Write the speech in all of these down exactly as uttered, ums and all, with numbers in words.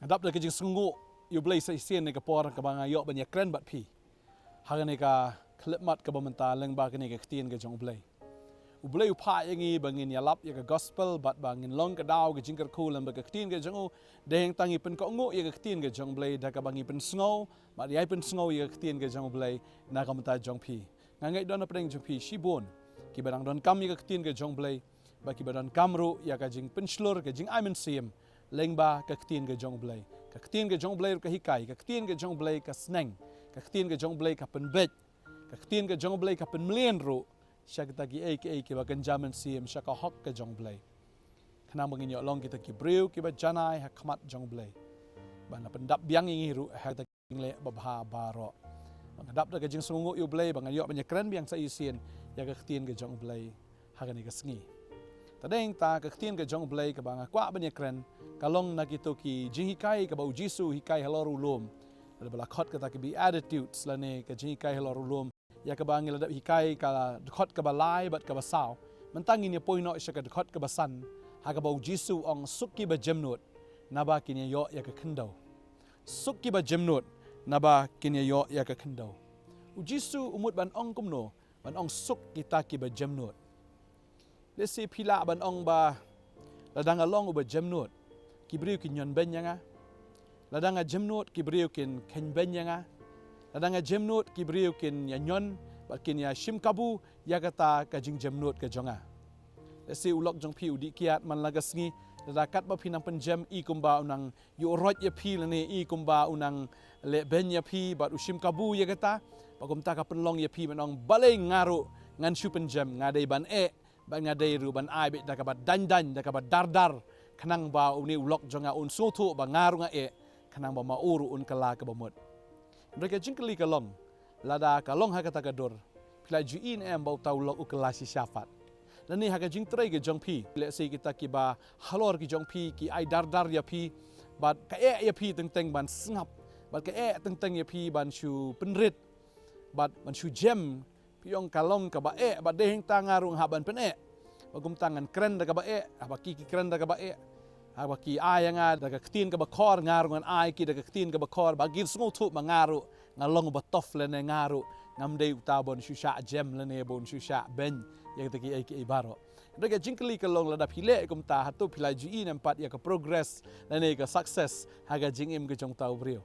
Nga dap da ka jingsngewnguh ïa U Blei sa shisien ha kane ka por kaba nga ïoh ban ïakren bad phi ha kane ka khyllipmat kaba mynta lyngba kane ka ktien ka jong U Blei. U Blei u phah ïa ngi ba ngin ïalap ïa ka gospel bad ba ngin long ka daw ka jingkyrkhu lyngba ka ktien ka jong u. Dei hangta ngi pynkohnguh ïa ka ktien ka jong U Blei da kaba ngi pynsngew bad ïai pynsngew ïa ka ktien ka jong U Blei na ka bynta jong phi. Nga ngeit don hapdeng jong phi shibun kiba dang donkam ïa ka ktien ka jong U Blei bad kiba donkam ruh ïa ka jingpynshlur, ka jingai mynsiem lyngba ka ktien ka jong U Blei. Ka ktien ka jong U Blei ruh ka hikai, ka ktien ka jong U Blei ka sneng, ka ktien ka jong U Blei ka pynbeit, ka ktien ka jong U Blei ka pynmlien ruh sha kita kiei kiei kiba kynja mynsiem sha ka hok ka jong U Blei. Khnang ba ngin ïoh long kita ki briew kiba janai ha khmat jong U Blei, ban pyndap biang ïa ngi ruh ha kita ki jingleh babha baroh. Ba nga dap da ka jingsngewnguh ïa U Blei ba nga ïoh ban ïakren biang sa shisien ïa ka ktien ka jong U Blei ha kane ka sngi. Te dei hangta ka ktien ka jong U Blei kaba nga kwah ban ïakren ka long na kito ki jinghikai kaba U Jisu u hikai halor u lum, lada ba la khot kata ki Beatitudes lane ka jinghikai halor u lum, ïa kaba ngi la dep hikai ka dkhot kaba lai bad kaba saw. Mynta ngin ïa poi noh sha ka dkhot kaba san, ha kaba U Jisu u ong, suk kiba jemnud, naba kin ïa ïoh ïa ka khyndew. Suk kiba jemnud, naba kin ïa ïoh ïa ka khyndew. U Jisu u mut ban ong kumno ban ong suk kita kiba jemnud? Lehse phi lah ban ong ba lada nga long uba jemnud, ki briew kin ïoh beiñ ïa nga. Lada nga jemnud, ki briew kin kheiñ beiñ ïa nga. Lada nga jemnud, ki briew kin ïa ïoh bad kin ïa shim kabu ïa kata ka jingjemnud ka jong nga. Lehse u lok jong phi u dih kiad man la ka sngi, lada katba phi nang pynjem i kumba u nang ïuh roit ïa phi lane i kumba u nang leh beiñ ïa phi bad u shim kabu ïa kata. Bad kumta ka pynlong ïa phi ban ong, balei nga ruh ngan shu pynjem, nga dei ban eh bad nga dei ruh ban ai beit da kaba dang dang, da kaba dar dar, khnang ba une u lok jong nga un sngewthuh ba nga ruh nga eh, khnang ba ma u ruh un kylla kaba mut. Hynrei ka jingkylli ka long, lada ka long ha kata ka dur, phi la ju i ne em ba uta u lok u kylla shisha pat? Lane ha ka jingtrei ka jong phi, lehse kita kiba halor ki jong phi ki ai dar dar ïa phi bad ka eh ïa phi teng teng ban sngap, bad ka eh teng teng ïa phi ban shu pynrit, bad ban shu jem. Phi ong ka long kaba eh, bad dei hangta nga ruh nga hap ban pyneh. Bad kumta ngan kren da kaba eh, haba ki ki kren da kaba eh. Haba ki ai ïa nga da ka ktien kaba khor, nga ruh ngan ai ki da ka ktien kaba khor, ba kin sngewthuh ba nga ruh nga long uba tough lane nga ruh ngam dei uta ban shu shah jem lane ban shu shah beiñ ïa kita kiei kiei baroh. Hynrei ka jingkylli ka long, lada phi leh kumta, hato phi la ju i ne em pat ïa ka progress lane ka success ha ka jingim ka jong uta u briew?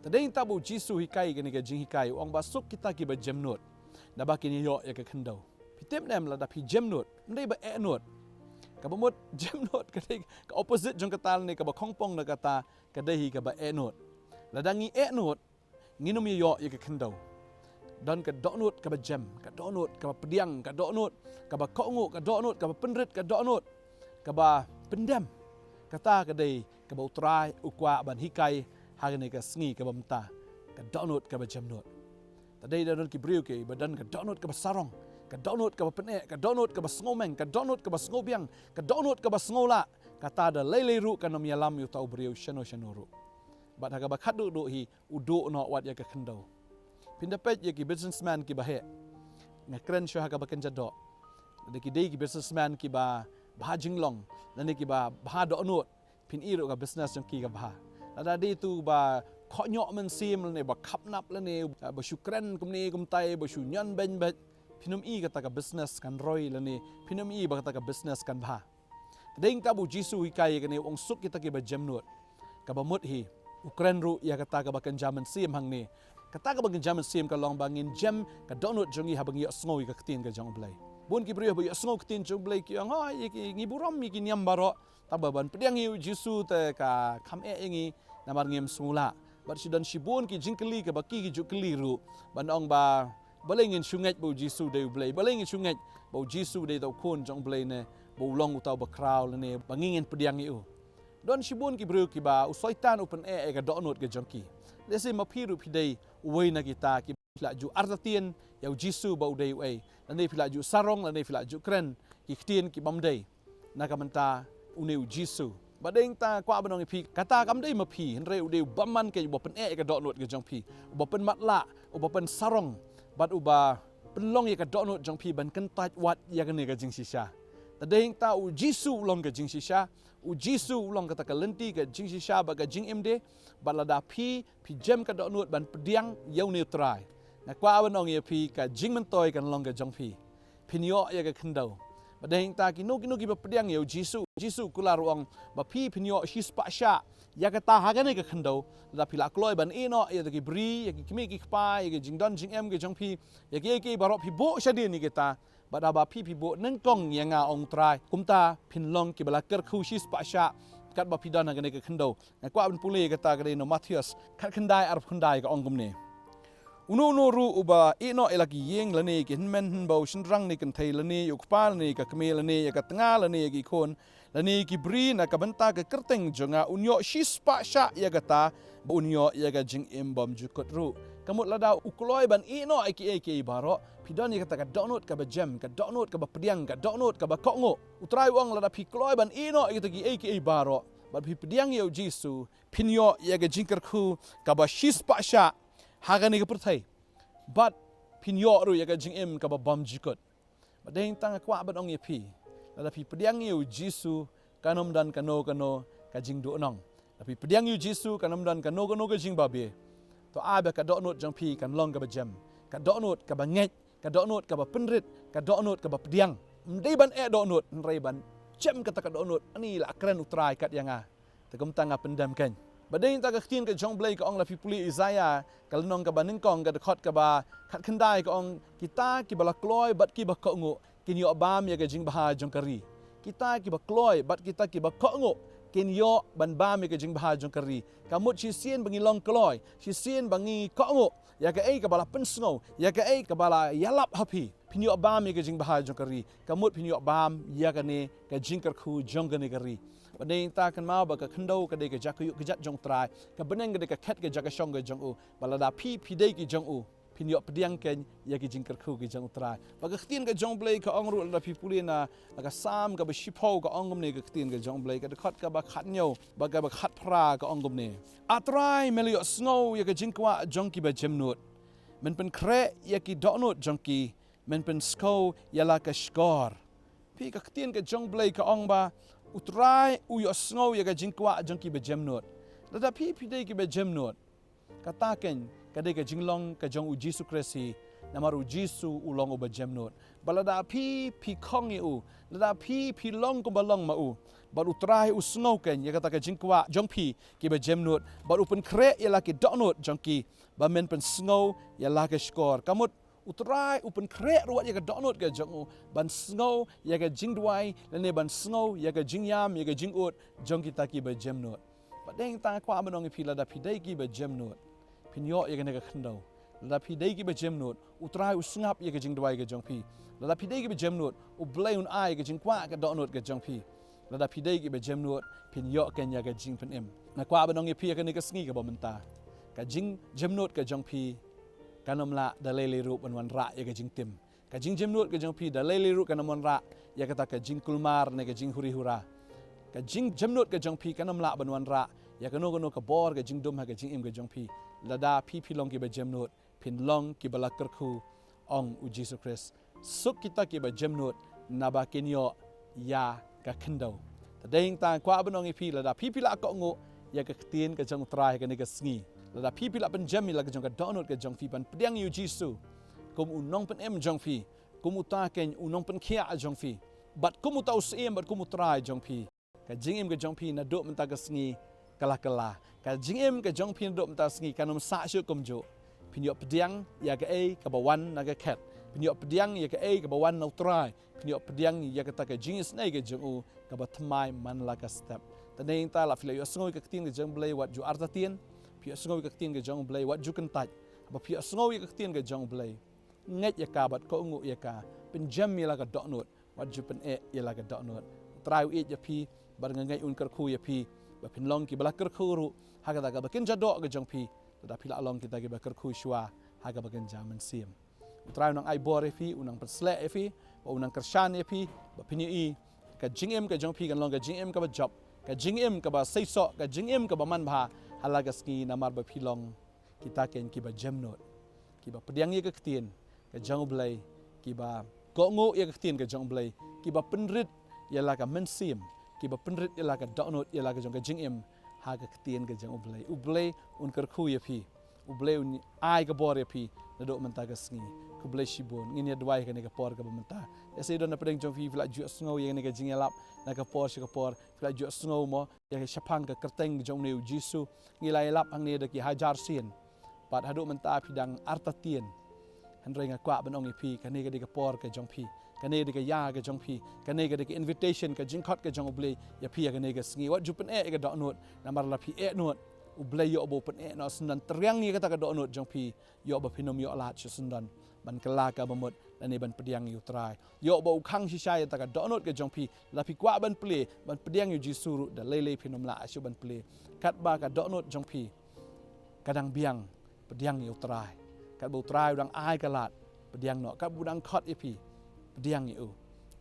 Te dei hangta ba U Jisu u hikai kane ka jinghikai, u ong ba suk kita kiba jemnud, naba kin ïoh ïa ka khyndew. Phi tip ne em, lada phi jemnud, ym dei ba eh nud. Kaba mut jemnud ka dei ka opposite jong kata lane kaba khongpong na kata, ka dei hi kaba eh nud. Lada ngi eh nud, ngin ym ïoh ïa ka khyndew. Don ka dohnud kaba jem, ka dohnud kaba pdiang, ka dohnud kaba kohnguh, ka dohnud kaba pynrit, ka dohnud kaba pyndem. Kata ka dei kaba U Trai u kwah ban hikai ha kane ka sngi kaba mynta, ka dohnud kaba jemnud. Te dei da don ki briew kiba don ka dohnud kaba sarong, ka dohnud kaba pyneh, ka dohnud kaba sngewmeng, ka dohnud kaba sngewbiang, ka dohnud kaba sngewlah. Kata da lei lei ruh kan ym ïalam ïa uta u briew shano shano ruh. Bad ha kaba khatduh duh hi, u duh noh wat ïa ka khyndew. Phin da peit ïa ki businessman kiba heh. Nga kren shuh ha kaba kynja doh. Lada ki dei ki businessman kiba bha jinglong lane kiba bha dohnud, phin i ruh ka business jong ki ka bha. Lada dei utu ba khohñioh mynsiem lane ba khapnap lane ba shu kren kumne kumtai, ba shu ñion beiñ beit, phin ym i kata ka business kan roi lane phin ym i ba kata ka business kan bha. Dei hangta ba U Jisu u hikai ïa kane, u ong suk kita kiba jemnud. Kaba mut hi, u kren ruh ïa kata kaba kynja mynsiem hangne. Kata kaba kynja mynsiem ka long ba ngin jem ka dohnud jong ngi haba ngi ïohsngew ïa ka ktien ka jong U Blei. Bun ki briew haba ïohsngew ka ktien jong U Blei ki ong, hooid, ïa ki, ngi burom ïa ki niam baroh, tangba ban pdiang ïa U Jisu te ka kham eh ïa ngi, namar ngim sngewlah. Bad shu don shibun ki jingkylli kaba ki ki ju kylli ruh ban ong ba, balei ngin shu ngeit ba U Jisu dei U Blei? Balei ngin shu ngeit ba U Jisu dei uta u Khun jong U Blei ne ba u long uta uba khraw lane ba ngi ngin pdiang ïa u? Don shibun ki briew kiba u Soitan u pyneh ïa ka dohnud ka jong ki. Lehse ma phi ruh phi dei uwei na kita kiba phi la ju artatien ïa U Jisu ba u dei uei, lane phi la ju sarong lane phi la ju kren ki ktien kibym dei na ka bynta une U Jisu. Bad dei hangta kwah ban ong ïa phi, kata kam dei ma phi, hynrei u dei u bymman keiñ uba pyneh ïa ka dohnud ka jong phi, uba pynmatlah, uba pynsarong bad uba pynlong ïa ka dohnud jong phi ban kyntait wat ïa kane ka jingshisha. Te dei hangta U Jisu u long ka jingshisha, U Jisu u long kata ka lynti ka jingshisha bad ka jingim de. Bad lada phi, phi jem ka dohnud ban pdiang ïa une u Trai, nga kwah ban ong ïa phi, ka jingmyntoi kan long ka jong phi. Phin ïoh ïa ka khyndew. Bad dei hangta kino kino kiba pdiang ïa u Jisu, u Jisu u kular u ong ba phi phin ïoh shispah shah ïa kata ha kane ka khyndew. Lada phi la kloi ban ïeh noh ïa kita ki bri, ïa ki kmie ki kpa, ïa ki jingdon jingem ki jong phi, ïa kiei kiei baroh phi buh shadien ïa kita. Bad haba phi, phi buh nyngkong ïa nga, ong u Trai, kumta phin long kiba la kyrkhu shispah shah katba phi don ha kane ka khyndew. Nga kwah ban pule ïa kata, ka dei na u Mathaios khatkhyndai arphew khyndai, ka ong kumne: Uno uno ruh uba ïeh noh ïa la ki ïing lane ki hynmen hynbew, shynrang ne kynthei, lane ïa u kpa lane ka kmie, lane ïa ka tnga lane ïa ki khun, lane ki bri na ka bynta ka kyrteng jong nga, un ïoh shispah shah ïa kata, ba un ïoh ïa ka jingim bymjukut ruh. Ka mut lada u kloi ban ïeh noh ïa kiei kiei baroh, phi don ïa kata ka dohnud kaba jem, ka dohnud kaba pdiang, ka dohnud kaba kohnguh. U Trai u ong lada phi kloi ban ïeh noh ïa kita kiei kiei baroh bad phi pdiang ïa u Jisu, phin ïoh ïa ka jingkyrkhu kaba shispah shah ha kane ka pyrthei. Bad phin ïoh ruh ïa ka jingim kaba bymjukut. Bad dei hangta nga kwah ban ong ïa phi, lada phi pdiang ïa u Jisu, kan ym don kano kano ka jingduhnong. Lada phi pdiang ïa u Jisu, kan ym don kano kano ka jingbabe. To ai ba ka dohnud jong phi kan long kaba jem, ka dohnud kaba ngeit, ka dohnud kaba pynrit, ka dohnud kaba pdiang. Ym dei ban eh dohnud, hynrei ban jem kata ka dohnud. Ani la kren u Trai kat ïa nga. Te kumta nga pyndem kein. Bad dei hangta ka ktien ka jong u Blei ka ong, lada phi pule Isaïah ka lynnong kaba nyngkong, ka dkhot kaba khatkhyndai, ka ong, kita kiba la kloi bad kiba kohnguh kin ïoh bam ïa ka jingbha jong ka ri. Kita kiba kloi bad kita kiba kohnguh kin ïoh ban bam ïa ka jingbha jong ka ri. Ka mut shisien ba ngi long kloi, shisien ba ngi kohnguh ïa kaei kaba la pynsngew, ïa kaei kaba la ïalap ha phi, phin ïoh bam ïa ka jingbha jong ka ri. Ka mut phin ïoh bam ïa kane ka jingkyrkhu jong kane ka ri. Bad dei hangta kynmaw ba ka khyndew ka dei ka jaka ïuh ka jat jong u Trai, ka bneng ka dei ka khet ka jaka shong ka jong u. Bad lada phi, phi dei ki jong u, phin ïoh pdiang kein ïa ki jingkyrkhu ki jong u Trai. Bad ka ktien ka jong u Blei ka ong ruh, lada phi pule na ka Salm kaba shiphew, ka ong kumne ka ktien ka jong u Blei, ka dkhot kaba khathynñiew bad kaba khatphra, ka ong kumne: A Trai, me la ïohsngew ïa ka jingkwah jong kiba jemnud. Men pynkhreh ïa ki dohnud jong ki, men pynsngew ïa la ka shkor. Phi, ka ktien ka jong u Blei ka ong ba u Trai u ïohsngew ïa ka jingkwah jong kiba jemnud. Lada phi, phi dei kiba jemnud, kata kein ka dei ka jinglong ka jong u Jisu Khrist hi, namar u Jisu u long uba jemnud. Bad lada phi, phi khong ïa u, lada phi, phi long kumba long ma u, bad u Trai u sngew kein ïa kata ka jingkwah jong phi kiba jemnud, bad u pynkhreh ïa la ki dohnud jong ki, ba men pynsngew ïa la ka shkor. Ka mut u Trai u pynkhreh ruh wat ïa ka dohnud ka jong u ban sngew ïa ka jingduwai, lane ban sngew ïa ka jingïam, ïa ka jingud jong kita kiba jemnud. Bad dei hangta nga kwah ban ong ïa phi, lada phi dei kiba jemnud, phin ïoh ïa kane ka khyndew. Lada phi dei kiba jemnud, u Trai u sngap ïa ka jingduwai ka jong phi. Lada phi dei kiba jemnud, u Blei un ai ka jingkwah ka dohnud ka jong phi. Lada phi dei kiba jemnud, phin ïoh kein ïa ka jingpynim. Nga kwah ban ong ïa phi ïa kane ka sngi kaba mynta, ka jingjemnud ka jong phi kan ym lah da lei lei ruh ban wanrah ïa ka jingtim. Ka jingjemnud ka jong phi da lei lei ruh kan ym wanrah ïa kata ka jingkulmar ne ka jinghuri hura. Ka jingjemnud ka jong phi kan ym lah ban wanrah ïa kano kano ka bor ka jingdum ha ka jingim ka jong phi. Lada phi, phi long kiba jemnud, phin long kiba la kyrkhu, ong u Jisu Khrist. Suk kita kiba jemnud, naba kin ïoh ïa ka khyndew. Te dei hangta nga kwah ban ong ïa phi, lada phi, phi la kohnguh ïa ka ktien ka jong u Trai ha kane ka sngi, lada phi, phi la pynjem ïa la ka jong ka dohnud ka jong phi ban pdiang ïa u Jisu kum u nongpynim jong phi, kum uta kein u nongpynkhiah jong phi, bad kum uta u Syiem, bad kum u Trai jong phi, ka jingim ka jong phi naduh mynta ka sngi ka la kylla. Ka jingim ka jong phi naduh mynta ka sngi kan ym sah shuh kumjuh. Phin ïoh pdiang ïa kaei kaba wan na ka khet. Phin ïoh pdiang ïa kaei kaba wan na u Trai. Phin ïoh pdiang ïa kata ka jingisynei ka jong u kaba thymmai man la ka step. Te dei hangta, lada phi la ïohsngew ïa ka ktien ka jong u Blei, wat ju artatien. Phi ïohsngew ïa ka ktien ka jong u Blei, wat ju kyntait. Haba phi ïohsngew ïa ka ktien ka jong u Blei, ngeit ïa ka bad kohnguh ïa ka. Pynjem ïa la ka dohnud, wat ju pyneh ïa la ka dohnud. U Trai u ïeit ïa phi, bad nga ngeit un kyrkhu ïa phi, ba phin long kiba la kyrkhu ruh ha kata kaba kynja doh ka jong phi, lada phi la long kita kiba kyrkhu shuwa ha kaba kynja mynsiem. U Trai u nang ai bor ïa phi, u nang pynsleh ïa phi, bad u nang kyrshan ïa phi, ba phin ïohi ka jingim ka jong phi kan long ka jingim kaba jop, ka jingim kaba seisoh, ka jingim kaba manbha ha la ka sngi, namar ba phi long kita kein kiba jemnud, kiba pdiang ïa ka ktien ka jong u Blei, kiba kohnguh ïa ka ktien ka jong u Blei, kiba pynrit ïa la ka mynsiem, kiba pynrit ïa la ka dohnud ïa la ka jong ka jingim ha ka ktien ka jong U Blei. U Blei un kyrkhu ïa phi. U Blei un ai ka bor ïa phi naduh mynta ka sngi. Khublei shibun. Ngin ïa duwai kane ka por kaba mynta. Ïa sa don na pdeng jong phi, phi la ju sngew ïa kane ka jingïalap na ka por sha ka por, phi la ju sngew mo ïa ka shaphang ka kyrteng jong une U Jisu. Ngi la ïalap hangne da ki hajar sien, bad haduh mynta phi dang artatien. Hynrei nga kwah ban ong ïa phi, kane ka dei ka por ka jong phi, kane ka dei ka ïa ka jong phi, kane ka dei ka invitation, ka jingkhot ka jong U Blei ïa phi ïa kane ka sngi. Wat ju pyneh ïa ka dohnud, namar la phi eh nud, U Blei ïoh ba u pyneh noh syndon. Triang ïa kata ka dohnud jong phi, ïoh ba phin ym ïoh lad sha syndon ban kylla kaba mut lane ban pdiang ïa U Trai. Ïoh ba u khang shisha ïa kata ka dohnud ka jong phi. La phi kwah ban plie, ban pdiang ïa U Jisu ruh, da lei lei phin ym lah shuh ban plie. Katba ka dohnud jong phi ka dang biang, pdiang ïa U Trai. Katba U Trai u dang ai ka lad, pdiang noh. Katba u dang khot ïa phi, pdiang ïa u.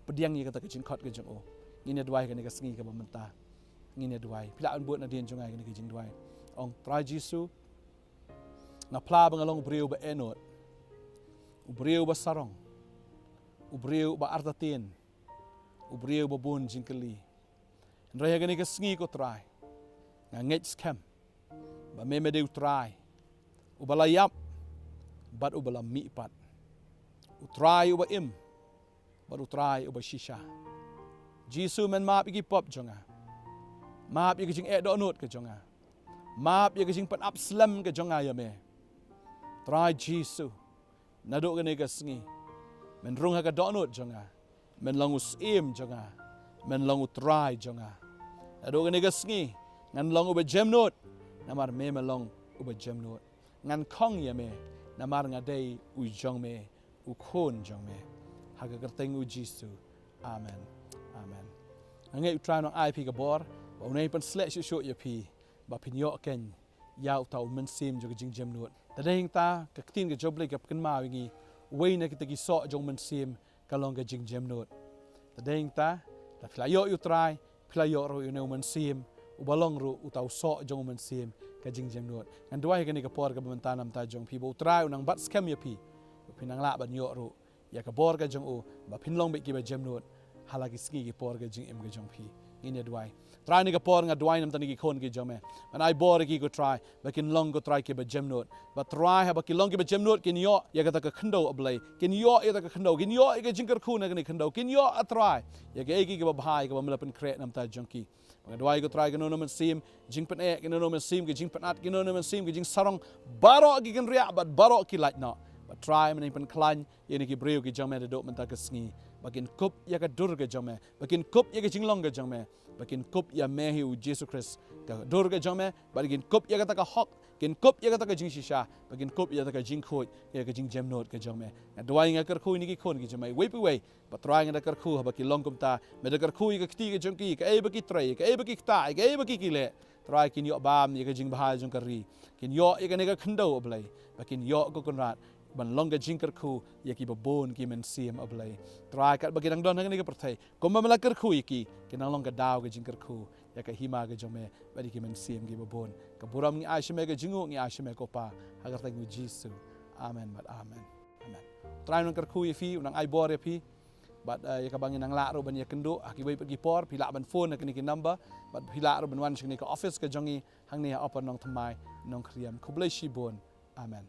Pdiang ïa kata ka jingkhot ka jong u. Ngin ïa duwai kane ka sngi kaba mynta. Ngin ïa duwai. Phi lah ban bud nadien jong nga ïa kane ka jingduwai. Ong, Trai Jisu, nga phla ba nga long u briew ba eh nud, u briew ba sarong, u briew ba artatien, u briew ba bun jingkylli. Hynrei ha kane ka sngi, ko Trai, nga ngeit skhem ba me me dei U Trai uba la ïap bad uba la mihpat, U Trai uba im bad U Trai uba shisha. Jisu, men map ïa ki pop jong nga, map ïa ka jingeh dohnud ka jong nga, map ïa ka jingpynap slem ka jong nga ïa me. Trai Jisu, naduh kane ka sngi, men rung ha ka dohnud jong nga, men long u Syiem jong nga, men long U Trai jong nga. Naduh kane ka sngi, ngan long uba jemnud, namar me me long uba jemnud. Ngan khong ïa me, namar nga dei u jong me, u khun jong me. Ha ka kyrteng U Jisu. Amen. Amen. Nga ngeit U Trai un ai phi ka bor ba un nang pynsleh shuh shuh ïa phi, ba phin ïoh keiñ ïa uta u mynsiem jong ka jingjemnud. Te dei hangta ka ktien ka jong U Blei ka pynkynmaw ïa ngi, uwei na kita ki soh jong u mynsiem ka long ka jingjemnud. Te dei hangta, lada phi la ïoh ïa U Trai, phi la ïoh ruh ïa une u mynsiem uba long ruh uta u soh jong u mynsiem, ka jingjemnud. Ngan duwai ha kane ka por kaba mynta na ka bynta jong phi, ba U Trai un nang bat skhem ïa phi, ba phin nang lah ban ïoh ruh ïa ka bor ka jong u, ba phin long beit kiba jemnud ha la ki sngi ki por ka jingim ka jong phi. Ngin ïa duwai. Trai, ha kane ka por nga duwai na ka bynta ki khun ki jong me. Men ai bor ïa ki, ko Trai, ba kin long, ko Trai, kiba jemnud. Ba Trai, haba ki long kiba jemnud, kin ïoh ïa kata ka khyndew, A Blei. Kin ïoh ïa kata ka khyndew, kin ïoh ïa ka jingkyrkhu na kane ka khyndew, kin ïoh, A Trai, ïa kaei kaei kaba bha, ïa kaba me la pynkhreh na ka bynta jong ki. Nga duwai, ko Trai, kano kano mynsiem jingpyneh, kano kano mynsiem ka jingpynat, kano kano mynsiem ka jingsarong, baroh ki kynriah bad baroh ki lait noh. Ba Trai, men pynkhlaiñ ïa kine ki briew ki jong me naduh mynta ka sngi, ba kin kup ïa ka dur ka jong me, ba kin kup ïa ka jinglong ka jong me, ba kin kup ïa me hi, U Jisu Khrist, ka dur ka jong me, ba kin kup ïa kata ka hok, kin kup ïa kata ka jingshisha, ba kin kup ïa kata ka jingkhuid, ïa ka jingjemnud ka jong me. Nga duwai, nga kyrkhu ïa kine ki khun ki jong me, uwei pa uwei. Ba Trai, nga da kyrkhu, haba ki long kumta, me da kyrkhu ïa ka kti ka jong ki, kaei ba ki trei, kaei ba ki ktah, kaei ba ki, ki leh. Trai, kin ïoh bam ïa ka jingbha jong ka ri, kin ïoh ïa kane ka khyndew, A Blei, ba kin ïoh, ko Kynrad, ban long ka jingkyrkhu ïa kiba bun ki mynsiem, A Blei. Trai, katba ki dang don ha kane ka pyrthei, kumba me la kyrkhu ïa ki, kin nang long ka daw ka jingkyrkhu ïa ka hima ka jong me bad ïa ki mynsiem kiba bun. Ka burom ngi ai sha me, ka jingnguh ngi ai sha me, ko Pa, ha ka kyrteng U Jisu. Amen bad amen. Amen. Trai un nang kyrkhu ïa phi, un nang ai bor ïa phi. Bad, eh, ïa kaba ngin nang lah ruh ban ïakynduh ha kiwei pat ki por, phi lah ban phone na kine ki number, bad phi lah ruh ban wan sha kane ka office ka jong ngi hangne ha Upper Nongthymmai, Nongkrem. Khublei shibun. Amen.